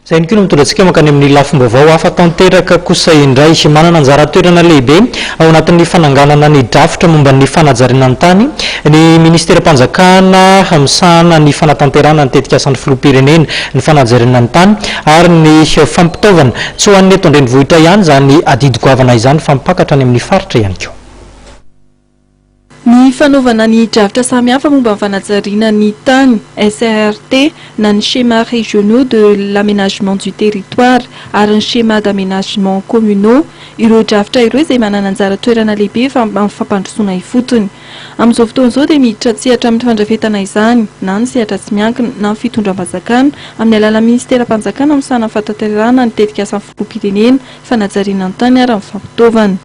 Izay ihany koa no mitondra antsika mankany amin'ny lafim-baovao hafa tanteraka kosa indray. Manana anjara toerana lehibe ao anatin'ny fananganana ny drafitra momba ny fanajariana ny tany ny minisiteram-panjakana misahana ny fanatanterahana ny tetikasan'ny filoham-pirenena, ny fanajariana ny tany ary ny fampitaovana. Tsy ho an'ny eto an-drenivohitra ihany izany adidy goavana izany fa mipaka hatrany amin'ny faritra ihany koa. Ny fanaovana ny drafitra samihafa momba ny fanajariana ny tany, SRRT, na ny Schémas régionaux de l'aménagement du territoire ary ny Schémas d'aménagement communaux, ireo drafitra ireo izay manana anjara toerana lehibe amin'ny fampandrosoana ifotony. Amin'izao fotoana izao dia miditra an-tsehatra amin'ny fandrafetana izany na ny sehatra tsy miankina na ny fitondram-panjakana amin'ny alalan'ny minisiteram-panjakana misahana ny fahatanterahana ny tetikasan'ny filoham-pirenena, fanajariana ny tany ary ny fampitaovana.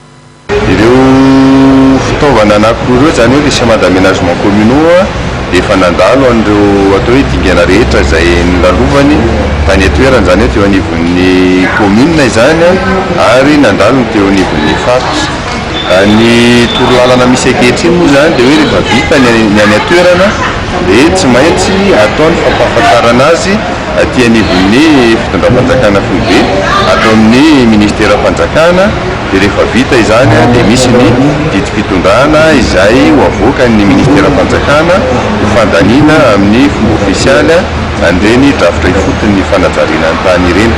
Ireo fitaovana anankiroa ireo, izany hoe les schémas d'aménagement communaux dia efa nandalo an'ireo atao hoe dingana rehetra izay nolalovany tany an-toerana, izany hoe teo anivon'ny commune izany ary nandalo ny teo anivon'ny faritra. Ny torolalana misy ankehitriny moa izany dia hoe rehefa vita ny any an-toerana dia tsy maintsy atao ny fampahafantarana azy aty anivon'ny fitondram-panjakana foibe, ato amin'ny ministeram-panjakana. Dia rehefa vita izany dia misy ny didim-pitondrana izay ho avoakan'ny ministeram-panjakana ho fandaniana amin'ny fomba ofisialy an'ireny drafitra ifoton'ny fanajariana ny tany ireny.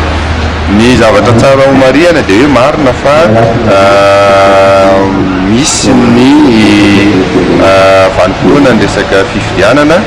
Ny zavatra tsara ho marihana dia hoe marina fa misy ny vanim-potoanan'ny resaka fifidianana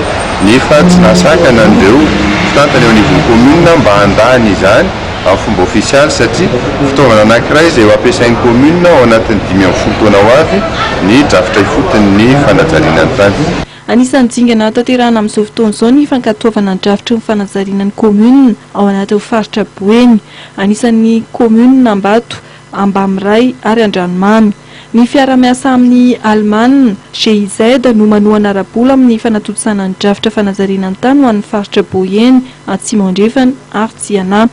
nefa tsy nahasakana an'ireo mpitantana eo anivon'ny commune mba handany izany amin'ny fomba ofisialy satria fitaovana anankiray izay ho ampiasain'ny commune ao anatin'ny 15 taona ho avy ny drafitra ifoton'ny fanajariana ny tany. Anisan'ny dingana tanterahana amin'izao fotoana izao ny fankatoavana ny drafitry ny fanajariana ny commune ao anatin'ny faritra Boeny. Anisan'ny commune Ambato, Ambamiray ary Andranomamy. Ny fiarahamiasa amin'ny Alemana, GIZ, no manohana ara-bola amin'ny fanatontosana ny drafitra fanajariana ny tany ho an'ny faritra Boeny, Atsimo Andrefana ary Tsianaha.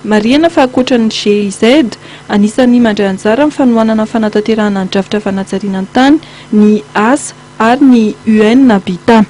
Marihana fa ankoatra ny GIZ, anisan'ny mandray anjara amin'ny fanohanana ny fanatanterahana ny drafitra fanajariana ny tany ny asa ary ny UN Habitat.